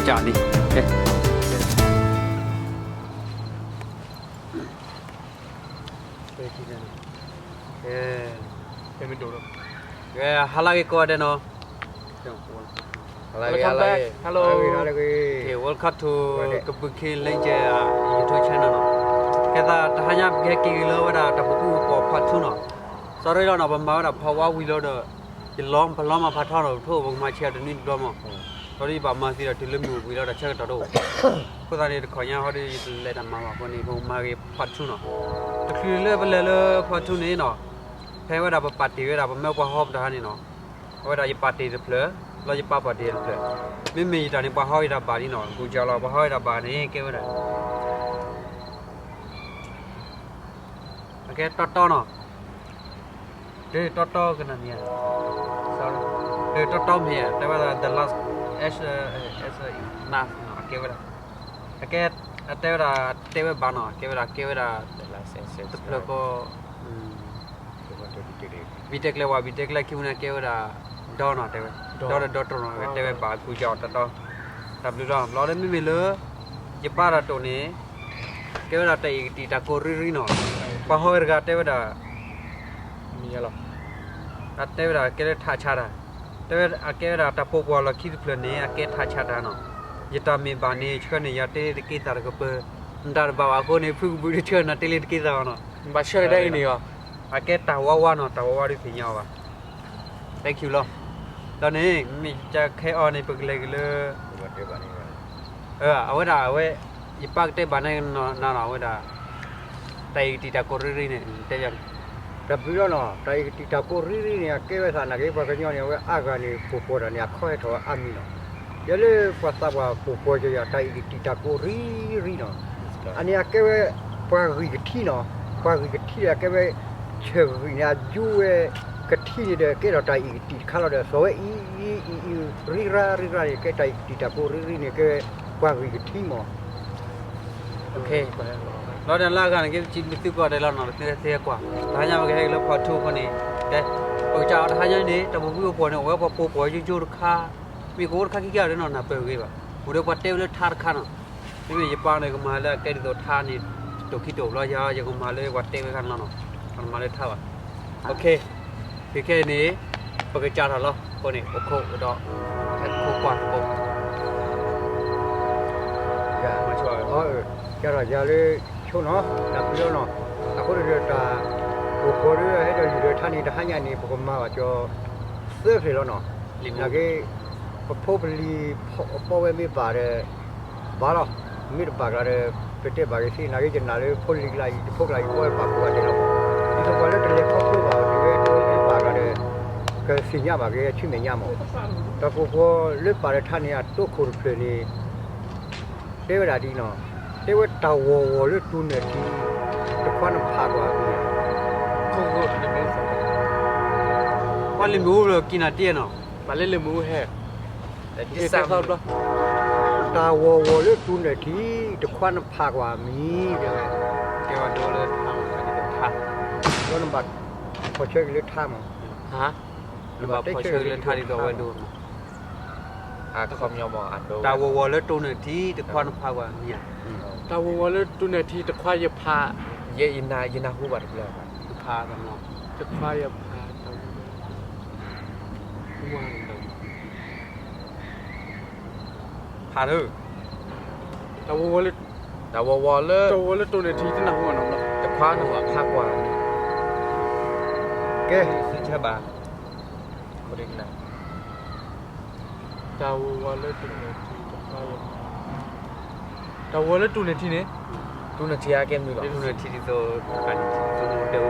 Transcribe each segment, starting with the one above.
ယၤန့ၣ် ဟါလၢဂ့ၤကိးဂၤဒဲးနီၤ, ဟါလၢဂ့ၤ ဟါလၢဂ့ၤ Hello, welcome to ကဘုးခ့လ့ကဲ YouTube channel နီၤ, ကဲသးတဟါညါပကဟဲက့ၤက့ၤလၢဝဲဒၣ်တၢ်ပူၤကွံာ်ပူၤ part two နီၤ, sorry လီၤနီၤ, ပမၤဝဲဒၣ် part one ဝံၤလီၤဒီး ယလီၤပလီၤမၤ part two နီၤ, ပထိၣ်ပကမၤဆဲးတနွံတဘျီမး, ဒီးဒ်ယဘၣ်မၤသံဒီးတုၤလၢမုၢ်ဝံၤလီၤဒီးဆၢကတီၢ်တအိၣ်, အဃိသတးန့ၣ် တခီညါဟီဒီးယတလဲၤတၢ်မၤဘၣ်အဃိန့ၣ် ပကမၤဂ့ၤ part two နီၤ, တချုးလၢပလဲၤလၢ part two န့ၣ်နီၤ, ဖဲဝဲဒၣ်ပပာ်တ့ၢ်ဝဲဒၣ် ပမ့ၢ်ပှၤဟီပတၢ်ဟါန့ၣ်နီၤ, အဝဲဒၣ်ယပာ်တ့ၢ်တဖျၢၣ်, လီၤယပာ်ပာ်တ့ၢ်တဖျၢၣ်, မ့မ့ၢ်ယတၢ်န့ၣ် ပှၤဟီယတၢ်ဘၣ်ဒ်နီၤ, ဂူၤကၠီလီၤ ပှၤဟီယတၢ်ဘၣ်န့ၣ် ကဲဝဲဒၣ် အကဲတီတီနီၤ, ဒ်တီတီကနၣ်မ့ၢ်ဧါ, ဒ်တီတီမ့ၢ်ဧါ, တဲဝဲဒၣ် the last, အကဲဝဲဒၣ်, အကဲ အတဲဝဲဒၣ် တဲဝဲဘၣ်နီၤ, အကဲဝဲဒၣ် ကဲဝဲဒၣ် တဖျၢၣ်ကီး ဘံၣ်တဲကျဲဝဲ ဘံၣ်တဲကျဲခံမူန့ၣ် ကဲဝဲဒၣ် ဒီနီၤ တဲဝဲ, ဒီဒီးဒီတိၢ်နီၤ တဲဝဲဘၣ်ကူကၠီအီၤတီတီ, တၢ်ဘျုးလီၤ ဘျီလၢမ့မ့ၢ်လၢ ယပၢ်တၢ်တိာ်န့ၣ် ကဲဝဲဒၣ်တၢ်အံၣ်ကတံာ်တၢ်ကိးရံရံနီၤ, ပှၤဟီဝဲတဂၤတဲဝဲဒၣ် မ့ၢ်လီၤ, အတဲဝဲဒၣ်ကဲလၢထးဆါတၢ်, တဲဝဲအကဲဝဲဒၣ်တၢ်ပိာ်ပှၤလီၢ်ခံတဖျၢၣ်န့ၣ် အကဲထးဆါတၢ်နီၤ, ယတၢ်မ့ၢ်ဘၣ်န့ၣ် ဆှၢန့ၢ်ယၤတ့လ့တက့သးတကပၤ, နတၢ်တဘၣ်ဘၣ်အဃိန့ၣ် ဖုကဘုးဒုးဆှၢနၤတ့လ့တက့သးဘၣ်နီၤ, ဘၣ်ဆှၢကဒါအံၤန့ၣ်, အကဲတၢ်ဝါဝါနီၤ တၢ်ဝါဝါဒုးသ့ၣ်ညါအီၤဘၣ် thank you လီၤ, ဒီးန့ၣ် မ့ၢ်ကခဲအီၤန့ၣ် ပကလဲၤက့ၤလၢ အဝဲဒၣ်အဝဲ ယပၢ်ကတဲဘၣ်န့ၣ်နၤနီၤ အဝဲဒၣ် တၢ်အံၣ်ကတံာ်တၢ်ကိးရံရံန့ၣ် တဲယၤန့ၣ်, တၢ်ဘျုးလီၤနီၤ တၢ်အံၣ်ကတံာ်တၢ်ကိးရံရံန့ၣ် အကဲဝဲသးနာ်က့ ပှၤကညီန့ၣ် အဝဲအါဂၤန့ၣ် ပိာ်ပှၤတၢ်န့ၣ် အခီဟဲထီၣ်ဝဲအါမံၤနီၤ, ယလၢပှၤသးပှၢ်ပိာ်ပှၤကယၤ တၢ်အံၣ်ကတံာ်တၢ်ကိးရံရံနီၤ, အန့ၣ်အကဲဝဲ ပှၤဂံၢ်ကထံနီၤ, ပှၤဂံၢ်ကထံဒီး အကဲဝဲ ဆၢဂံၢ်န့ၣ် အယူဝဲ ကထံန့ၣ်ဒီး ကဲထီၣ်တၢ်အံၣ်ကတံာ်တခါလီၤဒီး စီၤဝဲအံၤအံၤအံၤအံၤ ရံရါရံရါန့ၣ် ကဲတၢ်အံၣ်ကတံာ်တၢ်ကိးရံရံန့ၣ် ကဲဝဲပှၤဂံၢ်ကထံမး, လီၤဒီးလၢအဂၤန့ၣ် ကဲပစံးဘျုးသုကိးဂၤဒဲးလီၤနီၤ ပသုသုဟဲကွၢ် တဟါညါပကဟဲက့ၤလၢ part two အဃိန့ၣ် ကဲ ပကစးအီၤတဟါညါန့ၣ် တၢ်ပူၤကွံာ်အိၣ်ပှီၢ်န့ၣ် အိၣ်ဝဲပှၤပိာ်ပှီၢ်ယိယိတခါ မ့ၢ်ကအိၣ်တခါခံခါဒီးနီၤ နၢ်ပၢၢ်ဂ့ၤဘၣ်, အိၣ်ဒီးပှၤတဲဝဲလၢထါတခါနီၤ, မ့မ့ၢ်ယပၢ်န့ၣ် ကမၤလၢအကဲဒ်သိးထါန့ၣ် တတိာ်ခံတိာ်ဘျီယၤ ယကမၤလၢပှၤတဲဝဲခါနီၤနီၤ, ပှၤမၤလၢထါဘၣ်, ခဲအံၤန့ၣ် ပကစးထီၣ်လီၤ အဃိန့ၣ် အိၣ်ခိးဒီး ဟဲခိးကွၢ်သကိး ကဲထီၣ်ယၤလၢဆိနီၤ တၢ်ပျံၤလီၤနီၤ, အဃိန့ၣ်ဒီးတၢ် အိၣ်ခိးဒီးဟဲဒီးယုၢ်ဒီးထါန့ၣ် တဟါညါန့ၣ် ပကမၤဘၣ်ကၠီ သၢဖျၢၣ်လီၤနီၤ, နာ်က့ ပဖိပလံၤပီၣ်ဝဲမ့ၢ်ဘၣ်ဒီး ဘၣ်လီၤ, မ့ၢ်တဘၣ်ကျါဒီး ပတဲဘၣ်ဂ့ၤသ့ နာ်က့ယနာ်လၢဖိလံၤကျါအံၤ တဖိကျါအံၤ ပီၣ်ဝဲပာ်ဖှိၣ်ဘၣ်တဲလီၤ, ဒ်သိးပှၤလၢတလဲၤခီဖျိဘၣ် တုၤဝဲတမ့ၢ်ဘၣ်ကျါဒီး ကသ့ၣ်ညါဘၣ်က့ၤအဆူမဲာ်ညါမး, တၢ်ပိာ်ပှီၢ်လၢပာ်ဒီးထါန့ၣ် အတိခိၣ်တဖျၢၣ်န့ၣ် တဲဝဲဒၣ်ဒ်နီၤ, တဲဝဲတၢ်ဝီၤဝီၤလၢတိၤနၢၣ်ထံ တခွါနဖးကွၢ်မံၤ, ပှၤလၢမ့ၣ်အူလၢကံနၤတ့ၢ်နီၤ, ပှၤလၢလၢမ့ၣ်အူဟဲ တၢ်ဝီၤဝီၤလၢတိၤနၢၣ်ထံ တခွါနဖးကွၢ်မံၤ တဲဝဲ, တဲဝဲဒိလၢထါမး ထါ, ဒီးနဘၣ်ဖီၣ်ဆၢက့ၤလၢထါမး, နဘၣ်ဖီၣ်ဆၢက့ၤလၢထါဒ်သိးဝဲဒိမး, တၢ်ဝီၤဝီၤလၢတိၤနၢၣ်ထံ တခွါနဖးကွၢ်မံၤဧါ, တၢ်ဝီၤဝီၤလၢတိၤနၢၣ်ထံ တခွါယဖး, ယနၢ်ဟူဘၣ်တဘျီဘၣ်, တခွါယဖး, တခွါယဖး, တခွါယဖး, ဖးလၢ, တၢ်ဝီၤဝီၤလၢ, တၢ်ဝီၤဝီၤလၢ, တၢ်ဝီၤဝီၤလၢတိၤနၢၣ်ထံ တနၢ်ဟူဘၣ်နီၤ, တခွါနဖးကွၢ်, ကဲ, သုဆၢဘၣ်, တၢ်ဝီၤဝီၤလၢတိၤနၢၣ်ထံ တခွါယဖး, တၢ်ဝီၤလၢတိၤနၢၣ်ထံန့ၣ်, တိၤနၢၣ်ထံအကဲမနုၤလီၤ, တိၤနၢၣ်ထံဒ်သိး, တၢ်ဝီၤဝီၤ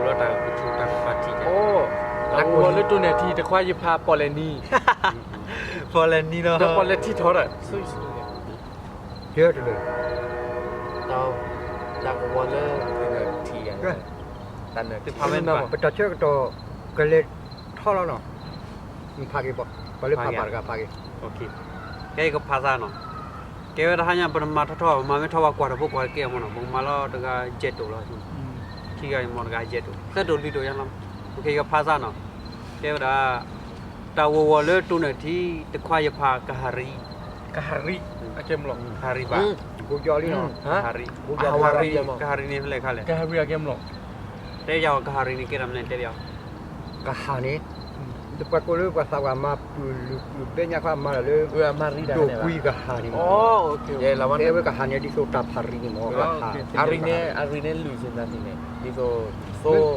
လၢတိၤနၢၣ်ထံ တခွါယဖး ပီၣ်လဲၣ်နံၤ, ပီၣ်လဲၣ်နံၤလီၤ, ဒီးပီၣ်လဲၣ်ထံထီၣ်ဒီး တၢ်ဝီၤလၢ, တၢ်ဝီၤလၢ, ပတၢ်ဆၢကတီၢ် ကလဲၤထီၣ်လီၤနီၤ, ဖးက့ၤ, ပှၤလၢဖးဘၣ်တဂၤဖးက့ၤ, ကဲကဖးသးနီၤ, ကဲဝဲတဟါညါ ပတမၤထီၣ်ထီၣ် ပမၤမ့ၢ်ထီၣ်ဘၣ်ကွၢ်တၢ်ဖိကွၢ်တၢ်ခဲအမးနီၤ ပကမၤလီၤတဂၤယဲၢ်တိာ်လီၤ, ခံဂၤမ့ၢ်တဂၤယဲၢ်တိာ် သၢတိာ်လွံၢ်တိာ်ညါလီၤ, ကဖးသးနီၤ, ကဲဝဲဒၣ်, တၢ်ဝီၤဝီၤလၢတိၤနၢၣ်ထံ တခွါယဖးကဟၣ်ရံၤ ကဟးရံ, အကဲမလီၤ, ကဟးရံဘၣ်, ကဟးရံ, ကဟးရံန့ၣ်ဖဲလဲၣ်ခါလဲၣ်, ကဟးရံအကဲမလီၤ, တဲယၤ ကဟးရံန့ၣ်ကဲထီၣ်မနုၤလဲၣ် တဲယၤ, ကဟးန့ၣ်, ပှၤကိးလၢပှၤသးပှၢ်မၤပုၢ်လုၢ်ပုၢ်ဘဲညါခီမၤလၢ ဒိၣ်ကွံကဟးန့ၣ်မး, တဲဝဲကဟးန့ၣ်ဒ်သိးတၢ်ဖးရံန့ၣ်မး, အရံန့ၣ် အရံန့ၣ်လုၢ်န့ၣ်, ဒ်သိး,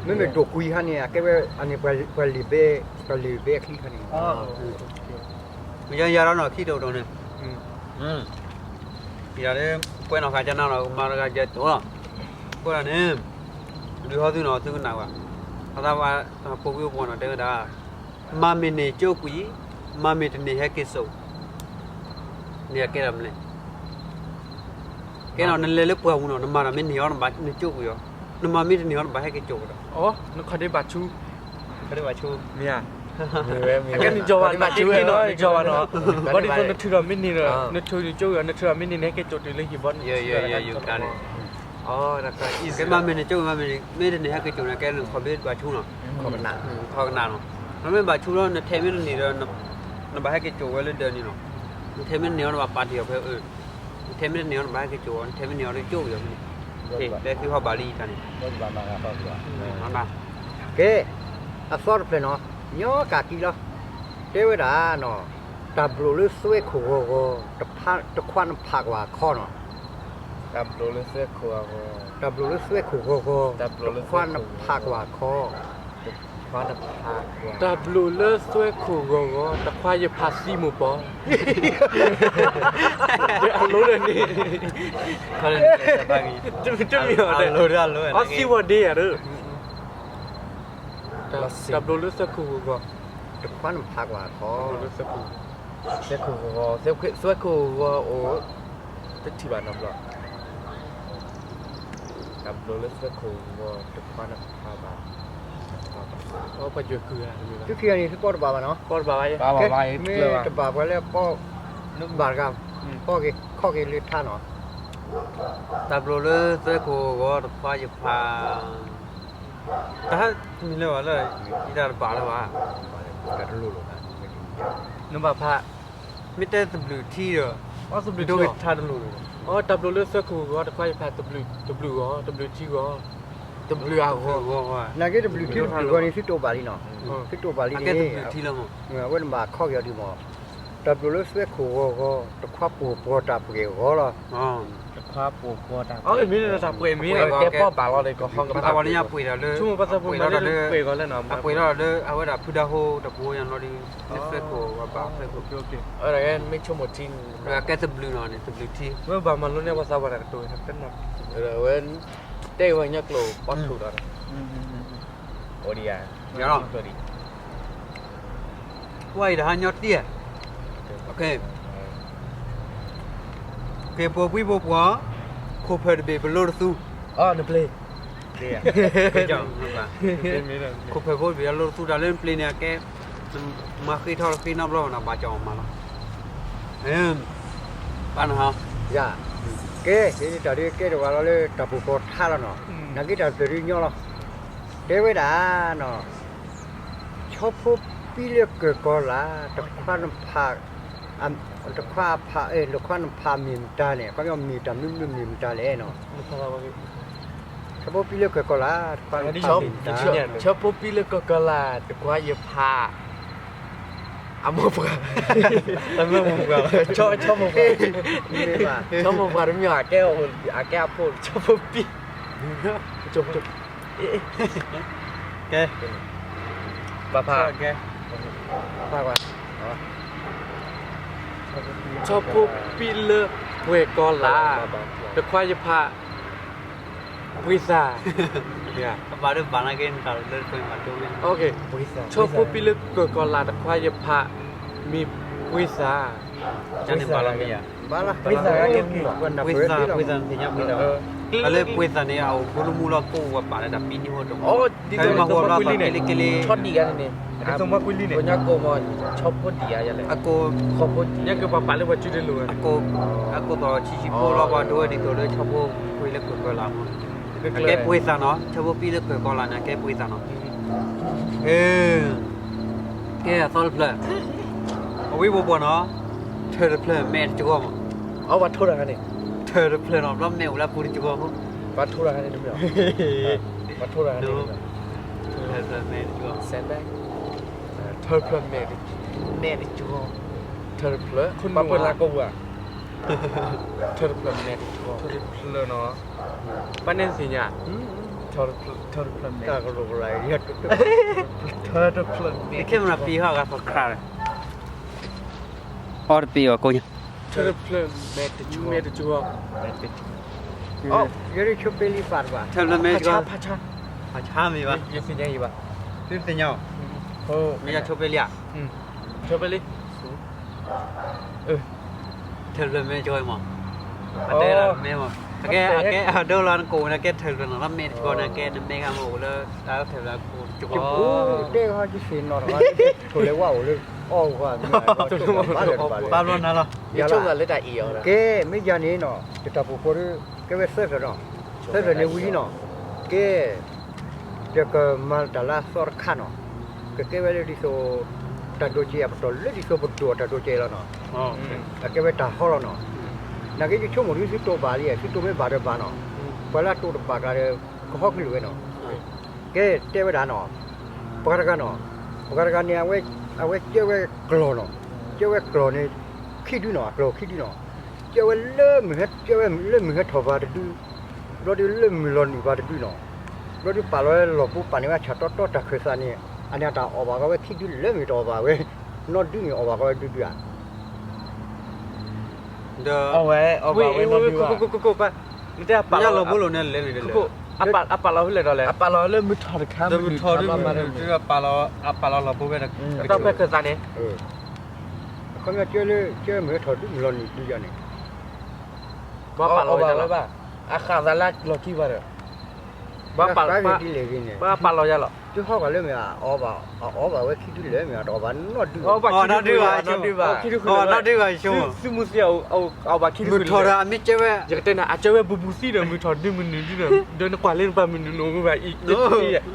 မ့မ့ၢ်ဒိၣ်ကွံဟါန့ၣ် အကဲဝဲအန့ၣ် ပှၤလ့ၤဘဲ, ပှၤလ့ၤဘဲအချံခါန့ၣ်မး မ့ၢ်ယၤယၤဒီးနီၢ်ခံတအိၣ်တီၢ်န့ၣ်, ယၤလၢ ကွဲးနီၢ်ဃာ်ကနၣ်နီၢ်ကမၤတဂၤယဲၢ်တိၢ်လီၤ, အဃိသတးန့ၣ်, ဒုးဟီသုနီၢ်သုကနၣ်ဘၣ်, အသးဝဲပှၤပှၤဝံၤပှၤနီၢ်တဲဝဲဒၣ်, မၤမ့ၢ်န့ၢ်ကၠိကွံာ်, မၤမ့ၢ်တန့ၢ်ဟဲက့ၤစိာ်, န့ၣ်အကဲထီၣ်မနုၤလဲၣ် ကဲနီၤ နလဲၤလၢပှၢ်ပူၤနီၤ နမၤတၢ်မ့ၢ်န့ၢ်အီၤ နကၠိကွံာ်အီၤ, နမၤမ့ၢ်တန့ၢ်အီၤ နဘၣ်ဟဲက့ၤစိာ်ဒီး, နခီၣ်ဒ့ဘၣ်ဆူ, ခီၣ်ဒ့ဘၣ်ဆူ, မ့ၢ်ဧါ, နကဲနကၠီဘၣ်နီၤ, နကၠီဘၣ်နီၤ, ဘၣ်ဒ်သိးနထုးထီၣ်မ့ၢ်န့ၢ်ဒီး နထုးန့ၢ်ကၠိကွံာ်အီၤ, နထုးထီၣ်မ့ၢ်န့ၢ်န့ၣ် ဟဲက့ၤစိာ်တုၤလၢဟံၣ်ဘီန့ၣ်, ကဲမၤမ့ၢ်န့ၢ်ကၠိ မၤမ့ၢ်တန့ၢ်ဟဲက့ၤစိာ်န့ၣ် ကဲနခီၣ်ဘ့ဘၣ်ဆူနီၤ, ခီၣ်ကနၣ်နီၤ, နမ့ၢ်ဘၣ်ဆူလီၤ နထဲးမ့ၢ်တန့ၢ်ဒီး, နဘၣ်ဟဲက့ၤစိာ်ဝဲလၢဒၢးန့ၣ်နီၤ, နထဲးမ့ၢ်တန့ၢ်အီၤ နဘၣ်ပာ်တ့ၢ်အီၤဖဲအၢ နထဲးမ့ၢ်တန့ၢ်အီၤ နဘၣ်ဟဲက့ၤစိာ်အီၤ, နထဲးမ့ၢ်တန့ၢ်အီၤဒီးကၠိကွံာ်အီၤန့ၣ်, တဲသုဟီၣ်ဘၣ်လံတၢ်န့ၣ်, ကဲ, အသီတဖျၢၣ်နီၤ, ညီကၢ်ကံလီၤ, တဲဝဲဒၣ်နီၤ, တၢ်ဘျိးလၢသွဲခိၣ်ဂီၤဂီၤ, တခွါနဖးကွၢ်အခီနီၤ, တၢ်ဘျိးလၢသွဲခိၣ်ဂီၤဂီၤ, တခွါနဖးကွၢ်အခီ တၢ်ဘျိးလၢသွဲခိၣ်ဂီၤဂီၤ, တခွါယဖးသံမိၢ်ပီၤ, အလိၣ်ဒီးန့ၣ်, တမ့ၢ်အီၤဒဲး, အသံဝဲဒၣ်ဧါဒီး, တၢ်ဘျိးလၢသွဲခိၣ်ဂီၤဂီၤ, တခွါနဖးကွၢ်အခီ, သွဲခိၣ်ဂီၤဂီၤ, သွဲခိၣ်ဂီၤဂီၤအိၣ်, တထံၣ်ဘၣ်နီတဘျီ တၢ်ဘျိးလၢသွဲခိၣ်ဂီၤဂီၤ တခွါနဖးဘၣ်, ပှၤကွဲးကုၢ်ဧါ, သုခံဂၤန့ၣ် သုပီၢ်တဘၣ်ဘၣ်နီၤ, ပီၢ်တဘၣ်ဘၣ်, မ့ၢ်တဘၣ်ပှၤလၢပီၢ်, ဘၣ်တဂၤ, ပီၢ်က့ၤခီၣ်က့ၤလၢထါနီၤ, တၢ်ဘျိးလၢသွဲခိၣ်ဂီၤဂီၤ တခွါယဖး, တၢ်ဟဲမံၤလၢၤဘၣ်လၢ, ယတၢ်တဘၣ်လၢၤဘၣ်, နဘၣ်ဖး, မ့ၢ်တဲသဘျုးထံဒီး, ဒိၣ်က့ၤထါတလိၤဒီး, တၢ်ဘျိးလၢသွဲခိၣ်ဂီၤဂီၤ တခွါယဖး သဘျုးဂီၤ, သဘျုးထံဂီၤ, သဘျုးအဂီၤ, နာ်က့သဘျုးထံသဘျုးဂီၤန့ၣ် သုတအိၣ်ဘၣ်လံနီၤ, သုတအိၣ်ဘၣ်လံန့ၣ်, အဝဲန့ၣ်ဘၣ်ခီက့ၤအီၤဒုးမး, တၢ်ဘျိးလၢသွဲခိၣ်ဂီၤဂီၤ တခွါပိာ်ပှီၤတၢ်ပှဲၤဂီၤလီၤ, တခွါပိာ်ပှီၤတၢ်ပှဲၤ, မ့ၢ်တၢ်ပှဲၤမ့ၢ်, တဲပီၢ်ဘၣ်လီၤဒီး ကဟီကဘၣ်ပှဲၤ, ဆိကမိၣ်ပှၤသးပှၢ်န့ၣ် ပှဲၤဒီးလၢ, အပှဲၤဒီးလၢအဝဲဒၣ်ဖုဒါဟိတဘိယၤနီၤဒီး, လၢသွဲခိၣ်ဂီၤဘၣ်သွဲခိၣ်, မ့ၢ်ဆိကမိၣ်ထံန့ၣ်, အကဲသဘျုးနီၤန့ၣ် သဘျုးထံ, ဝဲဘၣ်မၤလိန့ၢ်ပှၤသးပှၢ်တၢ်ကတိၤ, ဝဲ, တဲဝဲညီကျိာ်ပီၢ်ထူးဒီး, အိၣ်ဒံးဧါ, ဝဲအံၤတဟါညီတံၢ်, က့ၤပိာ်ကွံပိာ်ပှီၤ, ခိၣ်ဖၢၣ်တဘ့ၣ် ပလိတသူ, နပျ့ၤ, ခိၣ်ဖၢၣ်ဖိတဘ့ၣ် အလိတသူ တၢ်လၢနပျ့ၤန့ၣ် အကဲ, မၤဃ့ထီၣ်ဃ့နီတဘျီဘၣ်နီၤ ဘၣ်ကၠီအီၤမးလီၤ, ဘၣ်နဟါ, ယၤ, ကဲ, တၢ်ဒုးကဲတဝၤလီၤလၢတၢ်ပိာ်ပီၤထါလီၤနီၤ, နာ်က့တၢ်တဖျၢၣ်ဒုးညီလီၤ, တဲဝဲဒၣ်နီၤ, ဆီဖိပံလၢကၢၢ်ကီၤလၢ်, တခွါနဖး, တခွါဖး, တခွါနဖးမ့ၢ်မတၤလဲၣ်, ခီပညီမ့ၢ်တၢ်မနုၤမနုၤမ့ၢ်မတၤလဲၣ်နီၤ, ဆီဖိပံလၢကၢၢ်ကီၤလၢ်, တခွါနဖးမ့ၢ်မတၤ, ဆီဖိပံလၢကၢၢ်ကီၤလၢ် တခွါယဖး အမိၢ်ပှၢ်, ဆီမိၢ်ပှၢ်, ဆီမိၢ်ပှၢ်တမ့ၢ် အကဲ, အကဲအဖိ, ဆီဖိပံ, ကဲ, ပဖး, ဆီဖိပံလၢပှဲၤကီၤလၢ်, တခွါယဖး ပှ့ၤသၣ်, ဆီဖိပံလၢကၢၢ်ကီၤလၢ် တခွါယဖး မ့ၢ်ပှ့ၤသၣ်, ပှ့ၤသၣ်, ပှ့ၤသၣ်, တၢ်လၢပှ့ၤသၣ်န့ၣ် အအိၣ်ဖိလၢမူလီၤကိၢ်ဝဲပာ်လၢတၢ်ပံနံၣ်ဟိတမး, ဆီဒံၣ်ဂၤန့ၣ်န့ၣ်, ဆီဒံၣ်ဂၤန့ၣ်န့ၣ်, အကိးမီၤ, ဆီဖိဒံၣ်ဂၤယလဲၣ်, အကိး, ညါကပာ်ပာ်လၢပှၤစုတလိၤ, အကိး, အကိးသီၣ်ဆံဆံဖိလီၤ ပှၤဒိဝဲဒ်သိးလၢဆီဖိပှ့ၤလၢကၢၢ်ကီၤလၢ်မး, အကဲပှ့ၤသၣ်နီၤ, ဆီဖိပံလၢကၢၢ်ကီၤလၢ်န့ၣ် အကဲပှ့ၤသၣ်နီၤ, ကဲအသီတဖျၢၣ်, အဝံပှီၤပှီၤနီၤ, ထၢၣ်တဖျၢၣ်မဲာ်တကီမး, အဝဲထိၣ်တၢ်ခါန့ၣ်, ထၢၣ်တဖျၢၣ်နီၤ ဘျီမဲာ်အိၣ်လၢပူၤတကီဖိ, ပှၤထိၣ်တၢ်ခါန့ၣ်တမ့ၢ်, ပှၤထိၣ်တၢ်ခါန့ၣ်, ထၢၣ်တဖျၢၣ်မဲာ်တကီ, ထၢၣ်တဖျၢၣ်မဲာ်တကီ, ထၢၣ်တဖျၢၣ်, ပှၤပၢၢ်လၢကိးပူၤဧါ, ထၢၣ်တဖျၢၣ်မဲာ်တကီ, ထၢၣ်တဖျၢၣ်နီၤ, ပှၤန့ၣ်သ့ၣ်ညါ, ထၢၣ်တဖျၢၣ်မဲာ်, ထၢၣ်တဖျၢၣ်မဲာ်, ခဲမရပံဟီၣ်ဂၤဖီခရၣ်, အီတပ့ၤအီၤကိးညါ, ထၢၣ်တဖျၢၣ်မဲာ်တကီ, မဲာ်တကီ, ယဲဒၣ်ဆိပ့လံပာ်တဘၣ်, ထၢၣ်တဖျၢၣ်မဲာ်တကီ, ဖးဆါ, ဖးဆါမ့ၢ်ဘၣ်, ယသ့ၣ်ညါအံၤဘၣ်, သုသ့ၣ်ညါအီၤ, မ့ၢ်ယဆိပ့လံဧါ, ဆိပ့လံ, ထၢၣ်တဖျၢၣ်မဲာ်တကီမး, အတဲဒၣ်မဲာ်မး, အကဲ အကဲအဒိလီၤနကိးဝဲန့ၣ် ကဲထၢၣ်တဖျၢၣ်နီၤ လၢမဲာ်တကီန့ၣ် အကဲနမဲာ်ဂၤမ့ၢ်အိၣ်လၢ တၢ်ထၢၣ်တဖျၢၣ်ကိးတကီ, တဲဟီကစ့ၢ်နီၤတဂၤ, ထိၣ်လဲၤဝဲအိၣ်လၢ အီၣ်ဝဲမ့ၢ်, ပာ်ဘျီနၤလီၤ, ယဆိကမိၣ်လၢတၢ်အံၤအီၤ, ကဲ မ့ၢ်ယၤန့ၣ်နီၤ ယတၢ်ပူၤဃီဒီး ကဲဝဲသၢဖျၢၣ်နီၤ, သၢဖျၢၣ်န့ၣ်ဝံၤနီၤ, ကဲ ယကမၤတၢ်လၢအသီတခါနီၤ, ကကဲဝဲလၢဒ်သိး တၢ်ဒိးကဲအပတီၢ်လၢဒ်သိးပဒိၣ်အတၢ်ဒိးကဲလီၤနီၤ, အကဲဝဲတၢ်ဟီလီၤနီၤ, နာ်က့ယဆိကမိၣ်ဒ်သုတိၢ်ဘၣ်လံ, သုတိၢ်မ့ၢ်ဘၣ်ဒီးဘၣ်နီၤ, ပှၤလၢအတိၢ်တဘၣ်ကျါဒီး ကဟီၣ်ခိၣ်လိာ်ဝဲနီၤ, ကဲတဲဝဲဒၣ်နီၤ, ပှၤတဂၤနီၤ, ပှၤတဂၤန့ၣ် အဝဲကၢဝဲကျီၢ်နီၤ, ကၢဝဲကျီၢ်န့ၣ် ခံဒုနီၤ, အကျီၢ်ခံဒုနီၤ, ကၢဝဲလၢမုၢ်ဟဲ ကၢဝဲလၢမုၢ်ဟဲထီၣ်ပၤတဒု, ဘျီဒုလၢမုၢ်လီၤနုာ်ပၤတဒုနီၤ, ဘျီဒုပာ်လီၤဝဲလီၢ်ဘိပာ်န့ၢ်ဝဲဆၣ်တီတီ တၢ်ခၢၣ်သးန့ၣ် အန့ၣ်အတၢ်အီၣ်ဘၣ်ဃီဝဲခံဒုလၢမ့ၢ်တအီၣ်ဘၣ်ဝဲ နီၢ်ဒုန့ၣ်အီၣ်ဘၣ်ဃီဝဲဒုဒုဧါ, ဒီး အီၣ်ဝဲ အီၣ်ဘၣ်ဝဲနီၢ်ဒုဘၣ်, မ့ၢ်လီၤဘိလိာ်န့ၣ်လဲၤန့ၣ်လဲၤ, အပာ်လီၤဖဲလဲၣ်ဒီးလဲၣ်, အပာ်လီၤလၢမုၢ်ထီၣ်တခါ ဒီးမုၢ်ထီၣ်ဒုမုၢ်နုာ်ဒု အပာ်လီၤလီၢ်ဘိဝဲဒီး တၢ်ဖဲခၢၣ်သးန့ၣ်, အခီပညီကၢလၢကၢမုၢ်ဟဲထီၣ်ဒုမုၢ်လီၤနုာ်ဒုယၤန့ၣ်, ဘၣ်ပာ်လီၤဝဲဘၣ်, အဃၣ်သးလၢလီၢ်ခံဘၣ်ဒီး, ဘၣ်ပာ်လီၤယၤလီၤ, သုဟီၣ်ဘၣ်လၢမ့ၢ်အအီၣ်ဘၣ်ဝဲခံဒုလၢမ့ၢ်အတအီၣ်ဘၣ်နီၢ်ဒု, အီၣ်ဘၣ်နီၢ်ဒုဘၣ်, နီၢ်ဒုဘၣ်, သုမုၢ်သံအီၣ်ဘၣ်ခံဒုလၢ, မုၢ်ထီၣ်ဒီးအမ့ၢ်ကၢဝဲ, ယကတဲနၤ အကၢဝဲဘူးဘူးသံဒီး မုၢ်ထီၣ်ဒုမုၢ်နုာ်ဒုဒီး ဒီးနကွၢ်လၢနပာ်မုၢ်နုာ်နအိၣ်ဝဲဘၣ်အံၤ,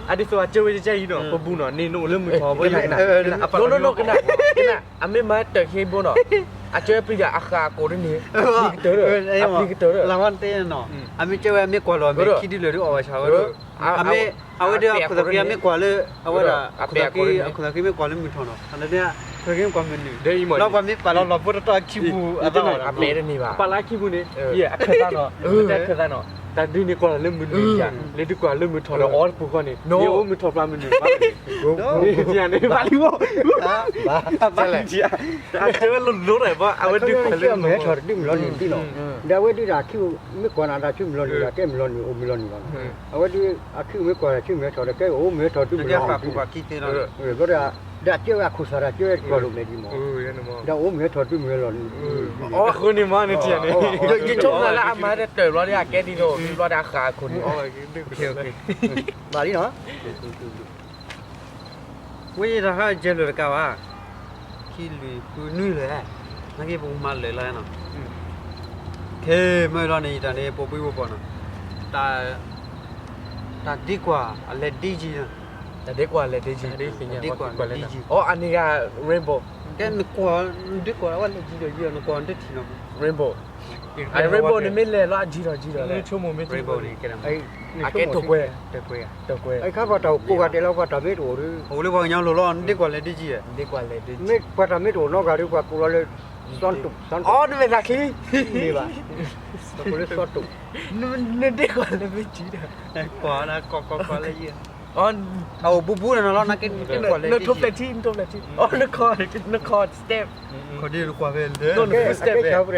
အဒ်သိးအကၢဝဲကဲအံၤနီၤ ပဘူးနီၤ န့ၣ်နအိၣ်လၢမုၢ်ထီၣ်ဘၣ်, ကနၣ် ကနၣ် အမ့ၢ်မၤတၢ်ခံဘိနီၤ, အကၢဝဲပျံၤဒီးအဃၣ်အကိာ်ဒ်န့ၣ်, အပျံၤကတၢၢ်ဒီး, အပျံၤကတၢၢ်ဒီး, လၢမ့ၢ်တဲနီၤ, အမ့ၢ်ကၢဝဲအမ့ၢ်ကွၢ်လီၤအမ့ၢ်ခံဒုလၢာ်ဒုအီၣ်ဘၣ်ဆၣ်ဝဲဒီး, အမ့ၢ် အဝဲဒုးအခိၣ်သးက့အမ့ၢ်ကွၢ်လၢ အဝဲဒၣ် အခိၣ်သးက့ အခိၣ်သးက့မ့ၢ်ကွၢ်လၢမုၢ်ထီၣ်နီၤ အလၢန့ၣ် အခိၣ်သးက့မ့ၢ်ကွၢ်မုၢ်နုာ်, လၢပှၤမ့ၢ်ပာ်လီၤလီၢ်ဘိတတီၢ်အခံပူၤ အသးအီၣ် အမဲာ်တန့ၢ်ဘၣ်, ပာ်လၢအခံပူၤန့ၣ်, ယဲ အခၢၣ်သးနီၤ, တဲအခၢၣ်သးနီၤ, တၢ်ဒုးန့ၣ်ကွၢ်လၢမုၢ်နုာ်ယၤ, လၢဒုးကွၢ်လၢမုၢ်ထီၣ်ဒီးအီၣ်တပူၤဃီန့ၣ်, ယအိၣ်မုၢ်ထီၣ်ပျၢ်မုၢ်နုာ်ဘၣ်, န့ၣ်ဘၣ်လံဘၣ်, အတဲဝဲလိၤလိၤဒီး အဝဲဒုးကွၢ်လၢမုၢ်ထီၣ် မ့ၢ်ထီၣ်တဒုမုၢ်လီၤနုာ်ဒုနီၤ, ဒီးအဝဲဒုးတၢ်ခံပူၤ မ့ၢ်ကွၢ်နၤတၢ်ဆူမုၢ်လီၤနုာ်ဒီး ကဲမုၢ်လီၤနုာ် အိၣ်မုၢ်လီၤနုာ်လီၤနီၤ, အဝဲဒုး အခံပူၤမ့ၢ်ကွၢ်တၢ်ဆူမုၢ်ဟဲထီၣ်ဒီး ကဲအိၣ်မုၢ်ဟဲထီၣ်ဒုမုၢ်လီၤနုာ်ဒု, ဘျီဒီး ဒီးအကၢဝဲအခိၣ်သးဒီး ကၢဝဲတကွၢ်လိာ်မဲာ်ဒံးမး, ဒီးအိၣ်မုၢ်ဟဲထီၣ်ဒုမုၢ်လီၤနုာ်, အဃိန့ၣ်မ့ၢ်န့ၣ်ထံၣ်န့ၣ်, ယဆိကမိၣ်လၢအမၤဒီးတၢ်ဘျီဒီး အကဲဒ်သိး ဘျီဒီးအဃၣ်အခိၣ်န့ၣ်, ဘၣ်လံနီၤ ဝဲယတၢ်ဟးယဲၢ်လၢာ်တကးဘၣ်, ခံလွံၢ်ဃုနွံလၢာ်, နာ်က့ပကမၤလၢာ်လီၤနီၤ, ခဲမုၢ်လီၤန့ၣ် ယတၢ်န့ၣ် ပိာ်ဘှံးပိာ်ဘီနီၤ, တၢ်ဒ့ကွၢ်အလဲၤဒ့ယံၤနီၤ, တၢ်ဒ့ကွၢ်လဲၤဒ့ယံၤ, တၢ်ဒ့ကွၢ်လဲၤဒ့ယံၤ, အန့ၣ်ဂ့ၤ rainbow, ကဲနကွၢ် နဒ့ကွၢ်ဝဲလဲၤယံၤဒီးယံၤ နကွၢ်နတထံၣ်နီၤ, rainbow, rainbow န့ၣ်မ့ၢ်လဲၤလီၤအယံၤဒီးယံၤဒီးလဲၣ်, rainbow န့ၣ် အကဲထိၣ်ကွဲ, ထိၣ်ကွဲ, အခါပှၤတၢ်အိၣ်ကိးဂၤဒဲးလီၤ ပှၤတၢ်မ့ၢ်တအိၣ်ဒီး, အိၣ်လၢပှၤကညီလိၤလီၤ နဒ့ကွၢ်လဲၤဒ့ယံၤ, မ့ၢ်ပှၤတၢ်မ့ၢ်တအိၣ်နီတဂၤဒီး ပှၤကိးလီၤလၢ စီတိၣ်, အီ နမဲာ်သးချံ, မ့ၢ်ဘၣ်, ပှၤကိးလၢစီတိၣ်, နဒ့ကွၢ်လဲၤမ့ၢ်ယံၤဒီး, ကွၢ် ကွၢ် ကွၢ်လၢယံၤ, အအိၣ်ဘူးဘူးနီၤလီၤ နာ်က့နဒ့ကွၢ်လဲၤဒ့ယံၤ, နထိၣ်ဖျဲၣ်ထံ နထိၣ်ဖျဲၣ်ထံ, အီ နခီ နခီ step, န footstep, အခီပညီ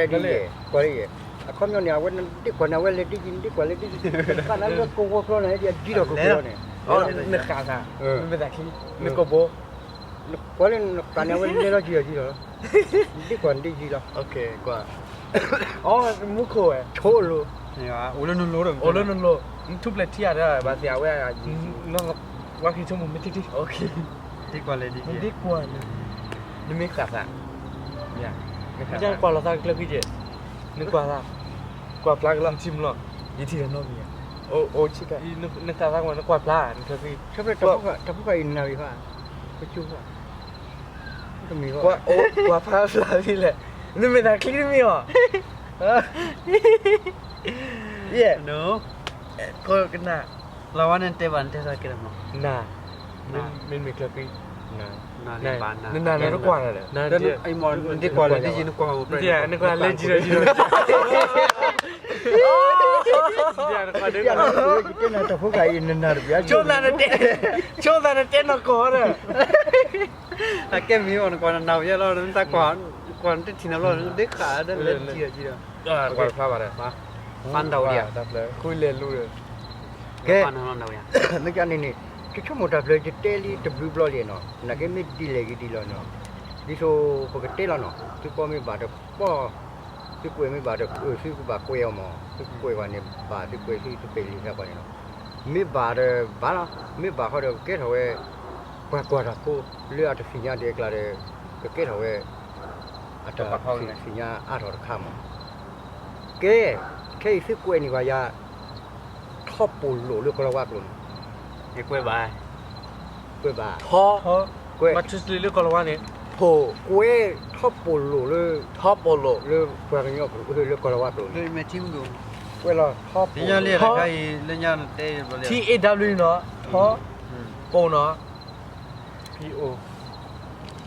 န့ၣ် အဝဲနဒ့ကွၢ်န့ၣ် အဝဲလဲၤဒ့ယံၤ နဒ့ကွၢ်လဲၤဒ့ယံၤ, နဃၣ်န့ၣ် အဝဲကိးဝီကျီန့ၣ် ယံၤဒီးကိးကျီန့ၣ်, နဃၣ်သး, နမဲာ်သးချံ, နကိာ်ဘိ ကွၢ်လၢနဃၣ်န့ၣ် အဝဲလဲၤလီၤယံၤဒီးယံၤလီၤ, နဒ့ကွၢ်နဒ့ယံၤလီၤ, အီ မူခိၣ်ဝဲ, ဆိလိၤ, အိၣ်လၢနလိၤဒီး အိၣ်လၢနလိၤ, နထူၣ်ဖျဲးထံဧါဒီး ဘၣ်သ့ၣ်အဝဲ, ဝါခံဆိကမိၣ်မ့ၢ်ထံထံ, နဒ့ကွၢ်လၢ, နမ့ၢ်ဃၣ်သး, ကွၢ်လီၤသးကကျၢၤက့ၤ, နကွၢ်သး, ကွၢ်ဖျါကလီၤ, ယထံၣ်လီၤ, ယထံၣ်လီၤ နီၢ်မံၤ, အိၣ်ဆံးကါ, နဃၣ်သးကွၢ် နကွၢ်ဖျါ, နကျၢၤက့ၤ, တၢ်ဖိဃၢ်အံၤနၢ်ရံၣ်ဃီ, ပကၠိဃီ, ကွၢ်ဖျါဖျါဖဲလဲၣ် နမ့ၢ်သးချံတမ့ၢ်အီၤ, ယဲ, ကနၣ်, လီၤဝဲန့ၣ်တဲဘၣ်နတဲသးကဲလၢမး, နၤ, မ့မ့ၢ်ချၢဃံ, နၤ, နၤနတကွၢ်နၤဒီး, နကွၢ်လၢဒ်ယနကွၢ်, နကွၢ်လၢယံၤဒီးယံၤဒီး, တဖိကအံၤနနၤတပျၢ်, ဆိသးနတဲနီၢ်ကီၢ်ဒီး အကဲမ့ၢ်အီၤနကွၢ်နနၤဝဲယဲလီၤ, နတၢ်ကွၢ်, ကွၢ်နတထံၣ်နီတဘျီ နဒ့ဃာ်ဒီးလဲၤထံၣ်ဒီး, ကွၢ်တဖျါဘၣ်ဒီး, ဖးနတၢ်ဝဲယၤ, ဃုလဲၤလူဒီး, ကဲ, မ့ၢ်ကန့ၣ်န့ၣ်, ယဆိကမိၣ်တၢ်ဖျၢၣ်ယတဲလံတဘျုးဘျီလံနီၤ, နာ်က့မ့ၢ်ဒ်လဲၣ်ဂ့ၤဒ်လဲၣ်နီၤ, ဒ်သိးပကတဲလီၤနီၤ, သုပီၣ်မ့ၢ်ဘၣ်တပီၣ်, သုကွဲးမ့ၢ်ဘၣ်တ, သုကဘၣ်ကွဲးအီၤမး, သုကွဲးဘၣ်န့ၣ်ဘၣ်, သုကွဲးသုသုပဲာ်လံသးပှၤန့ၣ်လီၤ. မ့ၢ်ဘၣ်ဒီးဘၣ်လီၤ, မ့ၢ်ဘၣ်ဃီဒီးကကဲထီၣ်ဝဲ ပှၤကွၢ်တၢ်ဖိလၢအတသ့ၣ်ညါဒဲးအကျါဒီး, ကကဲထီၣ်ဝဲ အတၢ်သ့ၣ်ညါအါထီၣ်တခါမး. ကဲ, ခဲအံၤသုကွဲးန့ၢ်ဘၣ်ယၤ ထီပိာ်လိာ်လၢကလီၤဝါကျိာ်န့ၣ်, ယကွဲးဘၣ်, ကွဲးဘၣ်, ထီ, ကွဲး, မၤ translate လၢကလီၤဝါန့ၣ်, ဖိ, ကွဲးထီပိာ်လိာ်လၢ, ထီပိာ်လိာ်, လၢပှၤကညီကျိာ်, လၢကလီၤဝါကျိာ်န့ၣ်, ကွဲးလီၤ, ထီပိာ်, T A W နီၤ, ထီ, ပိာ်နီၤ, P O,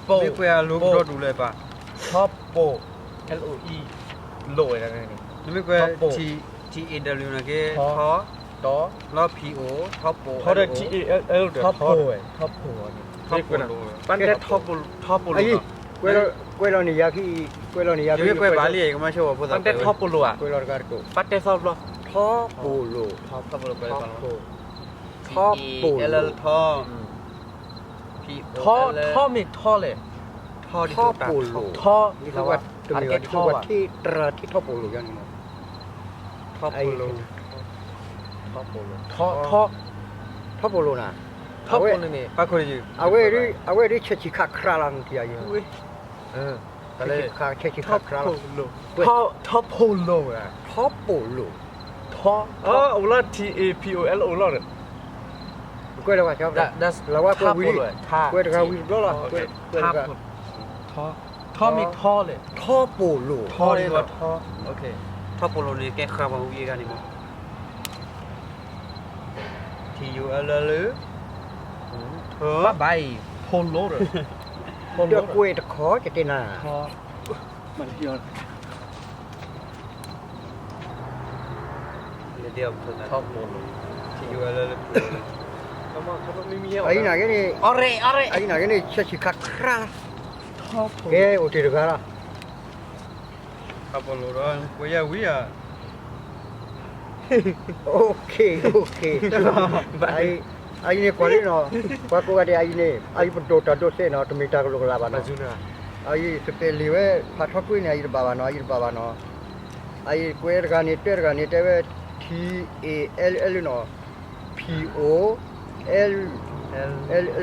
ပိာ်, မ့ၢ်ကွဲးအလိၤကဒီဒူၣ်လၢၤဘၣ်, ထီပိာ်, L O E, လိာ်ဝဲဒၣ်န့ၣ်, နမ့ၢ်ကွဲး T A W န့ၣ်က့, ထီ, ထီ, လီၤ P O, ထီပိာ်, ထီဒီး T A L L ဒီး ထီပိာ်ဝဲ, ထီပိာ်ဝဲန့ၣ်, ပၢ်တဲထီပိာ်လိာ်, ကွဲးလီၤန့ၣ်ယၤဖံ, ကွဲးလီၤန့ၣ်ယၤဖံ, ကွဲးဘၣ်လံ, ပၢ်တဲထီပိာ်လိာ်ဧါ, ကွဲးလီၤတဂၤတကိး, ပၢ်တဲထီပိာ်လိာ်ဧါ, ထီပိာ်လိာ်, ထီပိာ်လိာ်, ထီပိာ်လိာ်, ထီ, ထီမ့ၢ်ထီလဲၣ်, ထီ, ထီပိာ်လိာ်, ထီ, တမ့ၢ်ဘၣ်, တရၢထံထီပိာ်လိာ်ယၤန့ၣ်မး, ထီပိာ်လိာ်, ထီပိာ်လိာ်, ထီ, ထီပိာ်လိာ်နၤ, ထီပိာ်လိာ်န့ၣ်, အဝဲဒၣ်ဆဲးဆံးခးခရါလီၤနထံၣ်ယၤ, ဆဲးဆံးခးခရါလီၤ, ထီပိာ်လိာ်, ထီပိာ်လိာ်, ထီပိာ်လိာ်, ထီ, အိၣ်လီၤ T A P O L အိၣ်လီၤဒီး, ကွဲးလီၤဘၣ်, လၢဝဲကွဲးဝံၤလံ, ကွဲးတဂၤဝံၤတဘျီလီၤ, ကွဲး, ထီမ့ၢ်ထီလဲၣ်, ထီပိာ်လိာ်, ထီ, ထီပိာ်လိာ်န့ၣ် ကဲဃာ်ပှၤဝံၤအဂၤန့ၣ်မး, T U L L, ဘၣ်ဘၣ်အံၤ, ဖိလိာ်ဒီး, ဒီးကွဲးတခီကတဲနၤ, ထီပိာ်လိာ်, T U L L, အံၤနာ်က့န့ၣ်, အံၤနာ်က့န့ၣ် ဆဲးဆံးခးခရါလီၤ, ကဲအိၣ်တ့ၢ်တဂၤလီၤ. ထီပိာ်လိာ်ဒီးကွဲးယၤဝံၤဧါ, OK, OK, အအံၤန့ၣ်ကွၢ်လံနီၤ, ပှၤကိးဂၤဒဲးအအံၤန့ၣ် အအံၤပဒိၣ်တၢ်ဒိးစဲးနီၤ, တမ့ၢ်တၢ်ကလိာ်ကလးဘၣ်နီၤ, အအံၤစပဲးလံာ်ဝဲ ဖးထီကွံာ်န့ၣ် အအံၤတဘၣ်ဘၣ်နီၤ, အအံၤတဘၣ်ဘၣ်နီၤ, အအံၤကွဲးတဂၤန့ၣ် တဲတဂၤန့ၣ် တဲဝဲ T A L L နီၤ, P O L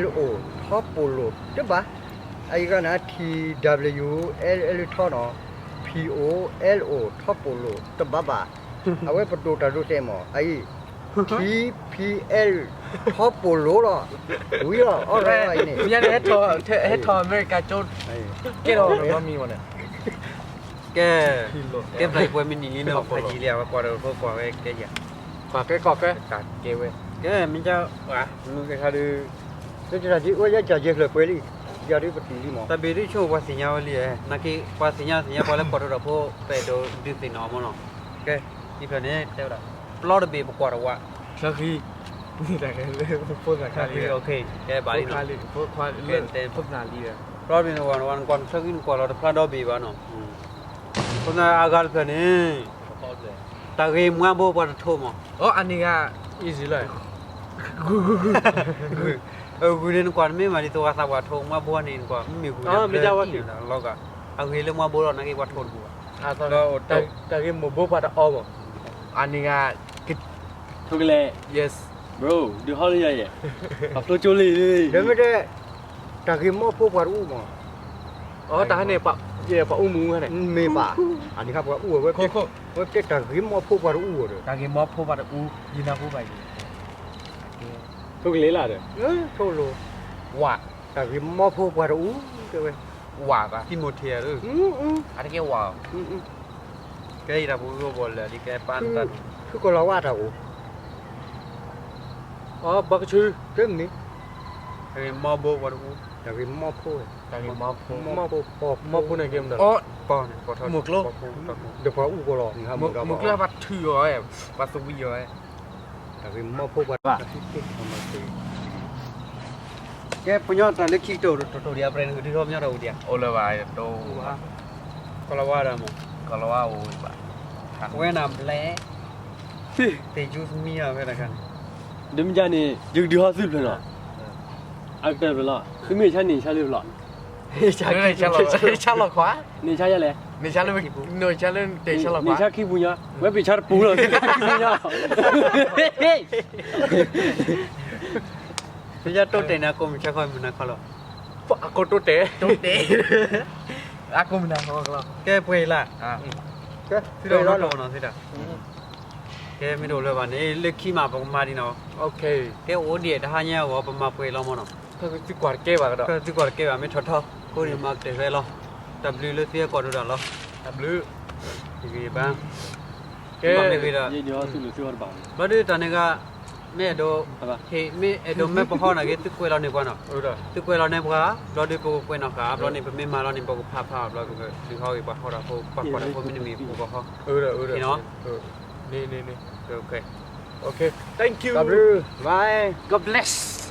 L O, ထီပိာ်လိာ်တဘၣ်, အအံၤဂၤန့ၣ် T W L L ထီနီၤ, P O L O ထီပိာ်လိာ်တဘၣ်ဘၣ်, အဝဲပဒိၣ်တၢ်ဒိးစဲးမး အအံၤ, T P L ထီပိာ်လိာ်လီၤ, ဝံၤလီၤ, အီၣ်ရၣ်အံၤန့ၣ်, မ့ၢ်ဟဲထီၣ်အမဲရကၤကၠိ, ကဲထီၣ်မီမံၤမးန့ၣ်, ကဲ, ကဲပျဲပှဲၤမံနံၤလံနီၤ, ဖးယံာ်လံဧါ, ပှၤကွၢ်တၢ်ဖိကွၢ်ဝဲကဲယၤ, ကွၢ်ကဲကွၢ်ကဲ, ကဲဝဲ, ကဲမ့ၢ်က, မုၢ်ကဲခါဒုး, ဝဲယကၢ်ယဲၢ်ဖျၢၣ်ပှဲၤလံ, ယၤဒုးပတုာ်လံမး, တၢ်ဘ့ၣ်ဒုးဆိပှၤသ့ၣ်ညါဝဲလံ, နာ်က့ ပှၤသ့ၣ်ညါသ့ၣ်ညါ ပှၤလၢကွၢ်တၢ်ဖိ ပအဲၣ်ဒိးဒုးသ့ၣ်နီၣ်အီၤမးနီၤ, ကဲ, ဒ်ဖျၢၣ်န့ၣ် တဲဝဲဒၣ်, ပျီတဘ့ၣ်ပကွၢ်တဝး, ချၢဃံ, ဖိသၣ်ခါလံ, ဖိသၣ်လံ, ဖိသၣ်လံ, ပျီတဘ့ၣ်နဝၤနဝၤ နကွၢ်နချၢဃံ နကွၢ်လီၤတဖျါဒီဘ့ၣ်ဘၣ်နီၤ, ဖိသၣ်အဂၤတဖျၢၣ်န့ၣ်, တၢ်ဂ့ၢ်မွှါဘိပှၤတထိးမး, အန့ၣ်ဂၤ, easy လီၤ, ဂုၢ်န့ၣ်နကွၢ်နမ့ၢ်မၤဒ်သိး ပှၤသးပှၢ်ထိးမွှါဘိန့ၣ် နကွၢ်မ့ၢ်ဂုၢ်န့ၣ်, လီၤဂာ်, အဂ့ၤလၢမွှါဘိလီၤ နာ်က့ပှၤထိးတပူၤဘၣ်, တၢ်ဂ့ၢ်မိၢ်ဘိပှၤတအီမး, အန့ၣ်ဂၤ, ထိးကလဲၣ်, yes, bro, ဒုးဟီလၢယၤယဲၢ်, အဖျိကၠိလံ, ဒီးမ့ၢ်တဲ, တၢ်ဂ့ၢ်မီၢ်ဖိပှၤတအူမး, တၢ်ဟဲန့ၣ်, ပှၤအူမူဟဲန့ၣ်, မ့ၢ်ဘၣ်, အန့ၣ်ခါပှၤအူဝဲ, ဝဲတဲတၢ်ဂ့ၢ်မီၢ်ဖိပှၤတအူဒီး, တၢ်ဂ့ၢ်မီၢ်ဖိပှၤတအူ, ယနၢ်ဟူဘၣ်ယဲၢ်, ထိးကလဲၣ်လၢဒီး, ထိးလိာ်, ဝါ, တၢ်ဂ့ၢ်မီၢ်ဖိပှၤတအူ, တဲဝဲ ဝးဘၣ် တံမိၤထ့ဧၢ, အတကဲဝး, ကဲယတၢ်ပူၤဂီၢ်ဘီလဲၣ် ဒ်ကဲပၢ်နတၢ်, ဖုကီၤလၤဝါတၢ်အိၣ်, အီ ဘီကဆူ, တမ့ၢ်, တၢ်ဂ့ၢ်မီဘိပှၤတအူ, တၢ်ဂ့ၢ်မီဖိ, တၢ်ဂ့ၢ်မီဖိ, မီဖိန့ၣ်ကဲမတၤ, မိၢ်ကျိ, ဒီးပှၤအူကီၤလီၤ, မိၢ်ကျိဘၣ်ထုးအီၤ, ပှၤသဝံအီၤ, တၢ်ဂ့ၢ်မီဖိပှၤ, ကဲ ဖိညီတၢ်လၢခံကတိၤတတိၤဒံး အပြဲၢ်နကဒုးထီၣ်ပညီတၢ်အိၣ်ဒံးဧါ, အိၣ်လၢၤဘၣ်, ကီၤလၤဝါဒၣ်မး, ကီၤလၤဝါအိၣ်ဘၣ်, ဝဲနၤဘျဲၣ်, သ့ၣ်ကၠူသမံအဝဲတခါန့ၣ်, ဒ်မ့ၢ်န့ၣ် ယကဒုးထီၣ်သုဖျၢၣ်နီၤ, အကတၢၢ်ဖျၢၣ်လီၤ, သုမ့ၢ်ဆါန့ၣ်ဆါလၢဖျၢၣ်, ဆါလီၤခွါ, န့ၣ်ဆါယလဲၣ်, န့ၣ်ဆါလၢခံပူၤညါ, ဝဲပ့ၤဆါတပူၤလီၤ, ခံပူၤညါ သုယတိတဲာ်န့ၣ် အကိးမုၢ်ဆါခီမုၢ်နၤခီလီၤ, အကိးတိတဲာ်, တိတဲာ်, အကိးမုၢ်နၤခီလီၤ, ကဲပှဲၤလၢ်, သုတအိၣ်နီတအိၣ်နီၤသုတၢ်, ကဲမ့ၢ်တအိၣ်လၢၤဘၣ်န့ၣ် လၢခံမးပကမၤဒံးနီၤ, ကဲအိၣ်ဒံးတဟါညါအဂီၢ် ပမၤပှဲၤလီၤမးနီၤ, သုကွၢ်တကဲဘၣ်ကဒီး, သုကွၢ်တကဲဘၣ် မ့ၢ်ထီၣ်ထီ ကိးဒံးမၤကတၢၢ်ဖဲလီၤ, တၢ်ဘျုးလၢသုဟဲကွၢ်ဒိးတၢ်လီၤ, တၢ်ဘျုး, တဂ့ၤဘၣ်, ကဲမ့ၢ်ဂ့ၤဒီး, ဘျီဒုးတၢ်န့ၣ်ဂ့ၤ, မ့ၢ်အဲၣ်ဒိး, မ့ၢ်အဲၣ်ဒိးမ့ၢ်ပဟီၣ်နာ်က့ သုကွဲးလီၤန့ၢ်ပှၤနီၤ, သုကွဲးလီၤန့ၢ်ပှၤ, ဘျီဒုးပကကွဲးနီၣ်ဃာ်, ဘျီန့ၣ် ပမ့ၢ်မၤလီၤန့ၣ် ပကဖးဖး, ဘျီပကဒုးဟီၣ်ဂ့ၤပှၤဟီၣ်ဒီးဖိ, ပှၤကွၢ်ဒီးဖိမ့တမ့ၢ်ဖိကဟီၣ်, န့ၣ်, တၢ်ဘျုး, bye, God bless.